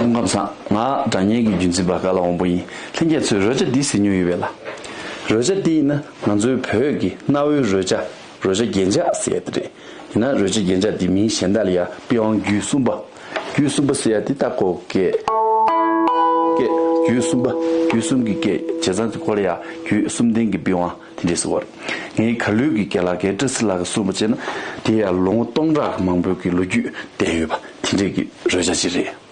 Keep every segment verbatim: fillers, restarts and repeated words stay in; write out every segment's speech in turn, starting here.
སྐུ་ཁམས་བཟང་། ང་སྒྲ་སྙན་གྱི་རྒྱུན་འཛིན་པ་ཀ་ལ་དབང་པོ་ཡིན། ལྷན་རྒྱས་ཚོས་རོལ་ཆ་འདི་གཟིགས་མྱོང་ཡོད་པས་ལ། རོལ་ཆ་འདི་ཡིན་ན་ང་ཚོའི་བོད་ཀྱི་གནའ་བོའི་རོལ་ཆ། རོལ་ཆ་རྒྱན་ཆ་ཟེར་ཡ་དེ་རེད། ཡིན་ན་རོལ་ཆ་རྒྱན་ཆ་འདི་མིང་གཞན་དག་ལ་ཡ་པི་ཝང་རྒྱུད་གསུམ་པ། རྒྱུད་གསུམ་པ་ཟེར་ཡ་འདི་ད་ཁོ་སྐད། སྐད། རྒྱུད་གསུམ་པ། རྒྱུད་གསུམ་གྱི་སྐད། བྱས་ཙང་དེ་ཁོ་ལ་ཡ་རྒྱུད་གསུམ་ལྡན་གྱི་པི་ཝང་དེ་འདྲས་ཟེར་བ་རེད། ངའི་ཁ་ལུད་ཀྱི་རྒན་ལགས་རྒན་བཀྲ་ཚེ་ལགས་ཀྱིས་གསུངས་པ་བྱས་ན། དེ་ཡ་ལོ་ངོ་སྟོང་ཕྲག་མང་པོའི་གི་ལོ་རྒྱུས་ལྡན་ཡོད་པ་དེ་འདྲས་ཀྱི་རོལ་ཆ་ཅིག་རེད།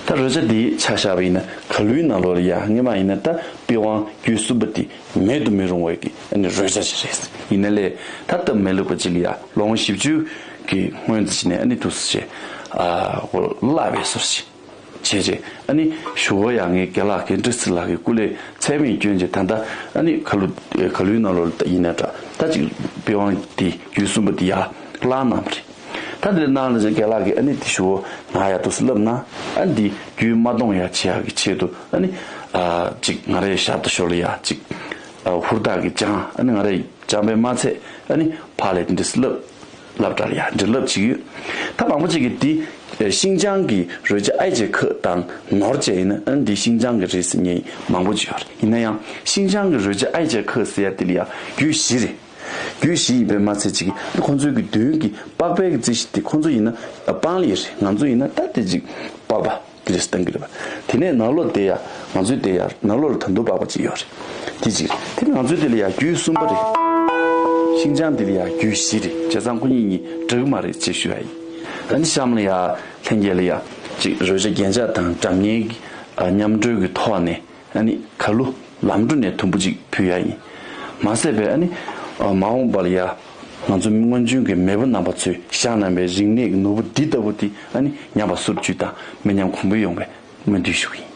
ད་རོལ་ཆ་འདི་ཆ་བཞག་པ་ཡིན་ན་ཁ་ལུད་ནང་ལོགས་ལ་ཡ་སྔོན་མ་ཡིན་ན་ད་པི་ཝང་རྒྱུད་གསུམ་པ་འདི་མེད་དུ་མི་རུང་བའི་གི་ཨ་ནི་རོལ་ཆ་ཞིག་རེད། ཡིན་ན་ལས་ད་སྟབས་མི་ལེགས་པ་ཅིག་ལ་ཡ་ལོ་ངོ་བཞི་བཅུ་གི་སྔོན་དུ་ཕྱིན་ནས་ཨ་ནི་འདུག་སེ་བྱས། ཨ་ཁོ་བརླག་པའི་བཟོ་ཞིག་བྱས་རྗེས་ཨ་ནི་གཞུག་གུ་ཡ་ངའི་རྒན་ལགས་རྒན་བཀྲ་ཚེ་ལགས་ཀྱིས་སྐུ་ལས་ཚད་མེད་བསྐྱོན་རྗེས་ད་ལྟ་ཨ་ནི་ཁ་ལུད་ཁ་ལུད་ནང་ལོགས་ལ་ཡིན་ན་འདྲ། ད་ཅིག་པི་ཝང་འདི་རྒྱུད་གསུམ་པ་འདི་ཡ་བརླག་གནང་བ་རེད། ད་འདིར་གནང་ལ་རྒན་ལགས་ཀྱིས་ཨ་ནི་དེ་ཞུ་བོ་ང་ཡ་དུ་སླབ་ན། ཨ་འདི་རྒྱུད་མ་གཏོང་ཡ་བྱེད་ཡ་གི་ཆེད་དུ་ཨ་ནི་ཨ་ཅིག་ང་རའི་ཞབས་ཏོག་ཞོར་ལ་ཡ་ཅིག་ཨ་ཧུར་ཐག་གི་སྦྱང་། ཨ་ནི་ང་རའི་སྦྱང་པའི་མ་ཚད་ཨ་ནི་ཕར་ལས་དེ་འདྲས་སླབ་སླབ་གྲྭ་ལ་ཡ་འདྲི་སླབ་ཅིག་ཡོད། ད་མང་པོ་ཅིག་གིས་འདི་ཤིན་ཅང་གི་རོལ་ཆ་ཨའི་ཅེ་ཁི་དང་ནོར་ཅེ་ཡིན་ན་ཨ་ནི་འདི་ཤིན་ཅང་གི་རེད་ཟེར་མཁན་མང་པོ་ཅིག་ཡོད་རེད། ཡིན་ན་ཡང་ཤིན་ཅང་གི་རོལ་ཆ་ཨའི་ཅེ་ཁི་ཟེར་ཡ་དེ་ལ་ཡ་རྒྱུད་བཞི་རེད། རྒྱུད་བཞི་ཡིན་པའི་མ་ཚད་ཅིག་གིས་ཁོང་ཚོའི་གི་མདུན་གྱི་པགས་པའི་གི་རྩི་གཞི་དེ་ཁོང་ཚོ་ཡིན་ན་སྤང་ལེ་རེད། ང་ཚོ་ཡིན་ན་ད་དེ་ཅིག་པགས་པ་དེ་རེད་བཏང་གི་རེད་པ། དེ་ནས་ནང་ལོགས་དེ་ཡ་ང་ཚོའི་དེ་ཡ་ནང་ལོགས་ལ་ད་དུང་པགས་པ་ཅིག་ཡོད་རེད། དེ་ཅིག་རེད། དེ་ནས་ང་ཚོའི་དེ་ལ་ཡ་རྒྱུད་གསུམ་པ་རེད། ཤིན་ཅང་དེ་ལ་ཡ་རྒྱུད་བཞི་རེད། བྱས་ཙང་ཁོ་གཉིས་གཉིས་འགྲིག་མ་རེད་ཅེས་ཞུ་ཡ་ཡིན། ཨ་ནི་གཤམ་ལ་ཡ་ལྷན་རྒྱས་ལ་ཡ་ཅིག་རོལ་ཆ་རྒྱན་ཆ་དང་སྒྲ་སྙན་གྱི་མཉམ་འགྲོས་ཀྱི་ཐོག་ནས། ཨ་ནི་ཁ་ལུད་ལམ་འགྲོ་ནས་དུམ་བུ་གཅིག་ཕུལ་ཡ་ཡིན། མ་ཟད་པའི་ཨ་ནི་མ་འོངས་པ་ལ་ཡ་ང་ཚོ་སྔོན་བྱོན་གྱི་མེས་པོ་རྣམ་པ་ཚོས་བཞག་གནང་བའི་རིག་གནས་ཀྱི་ནོར་བུ་འདི་ལྟ་བུ་དེ་ཨ་ནི་ཉམས་པ་སོར་ཆུད་དང་མི་ཉམས་གོང་འཕེལ་ཡོང་བའི་སྨོན་འདུན་ཞུ་གི་ཡིན།